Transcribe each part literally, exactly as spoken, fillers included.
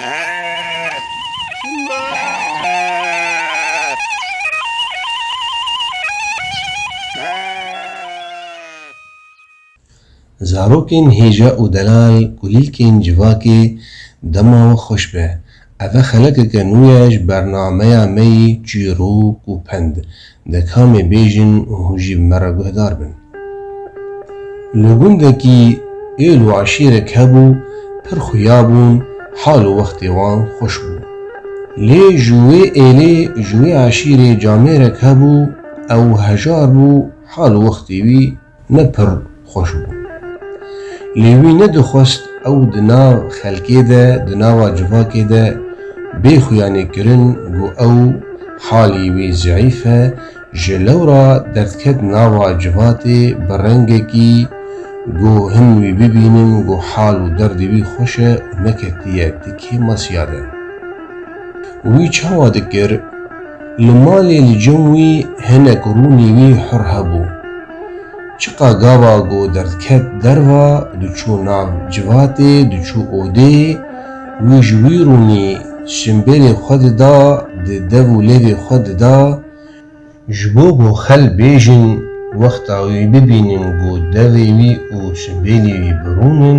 Zarokên hêja û delal, kulîlkên civakê, dema we xweş be. Eve xelekeke nû ye ji bernameya me yî Çîrok û Pend. De kamê bêjin û hûn jî bi me re guhdar bin. Li gundekî êl û eşîrek hebû, pir xuya bûn, hal û wextê wan xweş bû. Lê ji wê êlê, ji wê eşîrê camêrek hebû, ew hejar bû, hal û wextê wî ne pir xweş bû. Lê wî nedixwest ew di nav xelkê de, di nava civakê de bê xuyanê kirin, got ew halî wî zeîf e, ji lewra derdiket nava civatê bi rengekî, got him wî bibînin, got hal û derdê wî xweş e û neketiye tikê masiya de. Wî çawa dikir? Li malê li cem wî hinek rûnî wî hur hebû. Çiqa gava ku derdiket derva, diçû nav civatê, diçû odê, wî ji wî rûnî simbêlê xwe dida, di dev û lêvê xwe dida, ji bo ku xelk bêjin, wexta wî bibînin ku devê wî û simbêlê wî birûnin,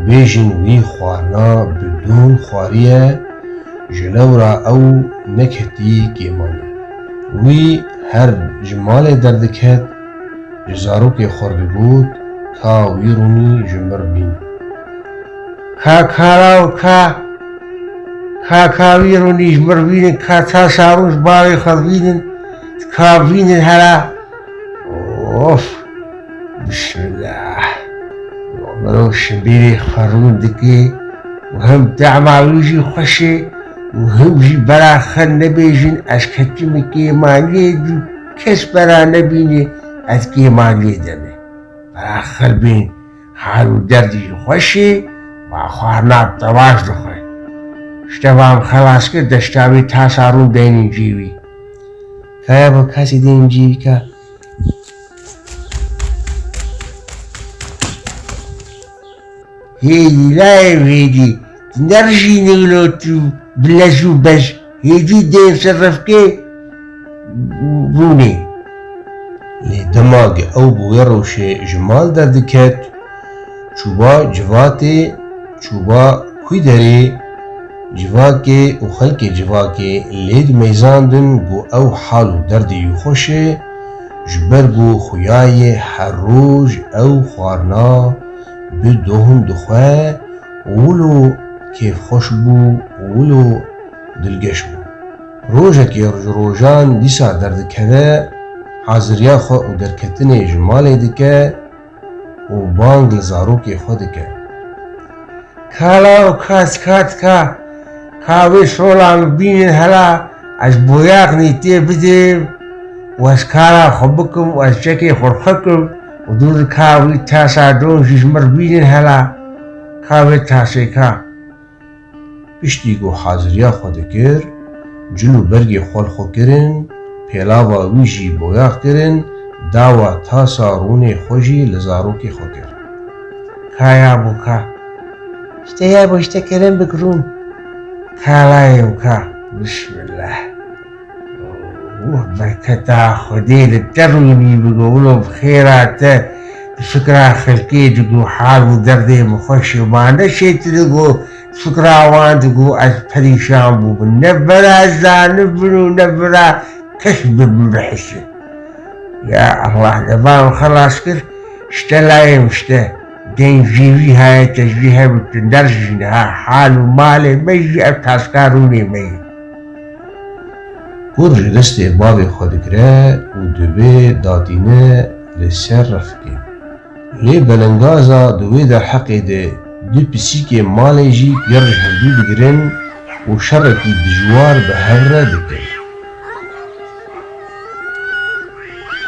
bêjin wî xwarina bi don xwariye, ji lewra ew neketî kêmanê. Wî her ji malê derdiket, ji zarokê xwe digot, ka wî rûnî ji mir bîn. Ka kara û ka, ka, ka wî rûnî ji mir bînin, ka tasa rûn ji bavê xwe bînin, ka bînin hela. Of! Bismillah! Mirov şibîrê xwe rûn dike û him tema wî jî xweş e û him jî bera xel nebêjin, ez ketime kêmaniyê, dû kes bera nebîne, ez kêmaniyê de me. Bera xel bên, hal û derdî jî xweş e, va xwarina bi tevaş dixwe. Ji te va em xelas kir, deşta wî tasa rûn deynîn cî wî. Kaya bo kasê deynîn cî wî ka. Hêdî layê hêdî, tu nerijînî wilo tu bi lez û bez, hêdî dê ser refkê rûnê. Lê dema ku ew bi wê rewşê ji mal derdiket, çûba civatê, çûba kûderê, civakê û xelkê civakê lê dimeyzandin ku ew hal û derdê wî xweş e, ji ber ku xuya yê her roj ew xwarina bi dohn dixwe, wilo kêfxweş bû, wilo dilgeş bû. Rojekê ji rojan dîsa derdikeve, haziriya xwe û derketinê ji malê dike û bang li zarokê xwe dike. Kala û ka, tika, tika, ka wê sola min bînin hela, ez boyaxnî tê bidêm û ez kara xwe bikim û ez çekê xwe xwekim û dû di ka wî tasa don jî ji mir bînin hela, ka wê tasê ka. Piştî ku haziriya xwe dikir, cil û bergê xwe li xwe kirin, pêlava wî jî boyax kirin, dawa tasa rûnê xwe jî li zarokê xwe kir. Kaya bû ka. Ji te ya bo ji te kerem bik rûn. Kalayê û ka. Bismillah. Wah, berketa Xwedê li te rûnî bigo, wilo bi xêra te di fikra xelkê digo, hal û derdê min xweş e, ma neşê tu digo, di fikra wan digo, ez perîşan bûbim. Ne bira zanibin û ne bira kes bi min bihişin. Ya Allah, deva min xelas kir, ji te layê min ji te. Deyn jî wî heye, te jî hebû, tu nerjîne ha, hal û malê me jî ev taska rûnê me ye. Kur ji destê bavê xwe digire û dibê datîne li ser refkê. Lê belengaza di wê derheqê de du pisîkê malê jî pêr ji hevdû digirin û şerekî dijwar bi hev re dikin.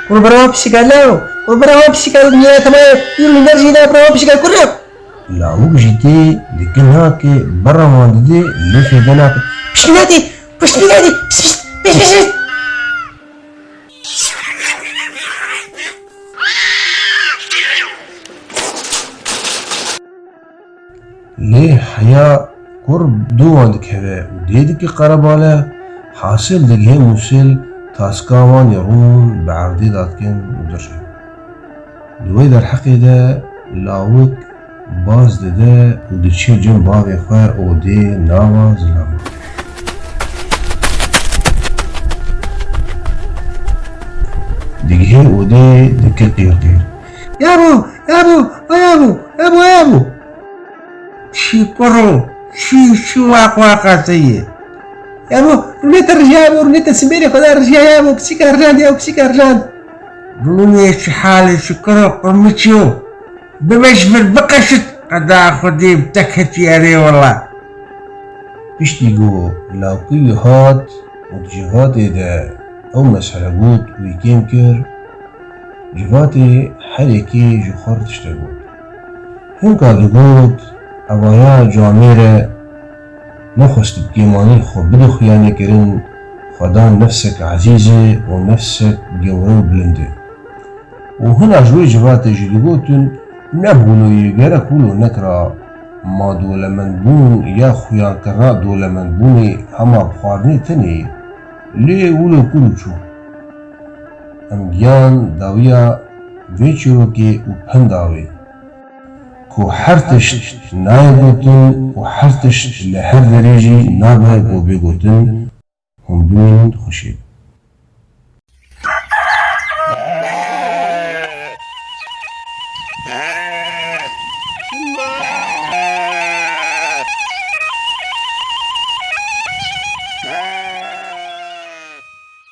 Kur bira wan pisîka lew, kur bira wan pisîka lew, dinyaya temaye, yû li nerjî da bira wan pisîka kur ya. Lawik jî tê dikin ha ke berra wan dide lê fêde nake. Piştî nedî, piştî nedî. Şşt, pişt, pişt, pişt. Lê heya Kur bi dû wan dikeve û dê dike qerebale, hasil digihê Mûsil taska wan yê rûn bi erdê dadikin û dirjin. Di wê derheqê de lawik baz dide û diçe cem bavê xwe odê nava zilaman. Digihê odê dike qîr qîr. Yabo, yabo, ayabo, yabo, ayabo. Çi kuro, çi, çi waq waqa te ye? Yabo, rûnê te rijiya yabo, rûnê te simbêlê xwe da rijiya yabo, piçîka rijand, yabo, piçîka rijand. Rûnê çi halê çi kuro, qurmiço. Bibe ji vir biqeşit, qeda Xwedê bi te ketî erê wela. Piştî ku lawkî wî hat û di civatê de ew mesele got û wî kêm kir, civatê her yekê ji xwe re tiştek got. Hinka digot, evaya camêr e, nexwest bi kêmanî xwe bide xuyanê kirin, xwedan nefsek ezîz e û nefsek gewre û bilind e. Û hina ji wê civatê jî digotin, ne wilo yê gerek wilo nekira, ma dolemendbûn ya xuyankirina dolemendbûnê hema bi xwarinê tenê ye. Lê wilo kir û çû. Em giyan dawiya vê çîrokê û penda wê, ku her tişt nayê gotin û her tişt li her derê jî nabe ku bê gotin. Hûn bimînin xweşiyê.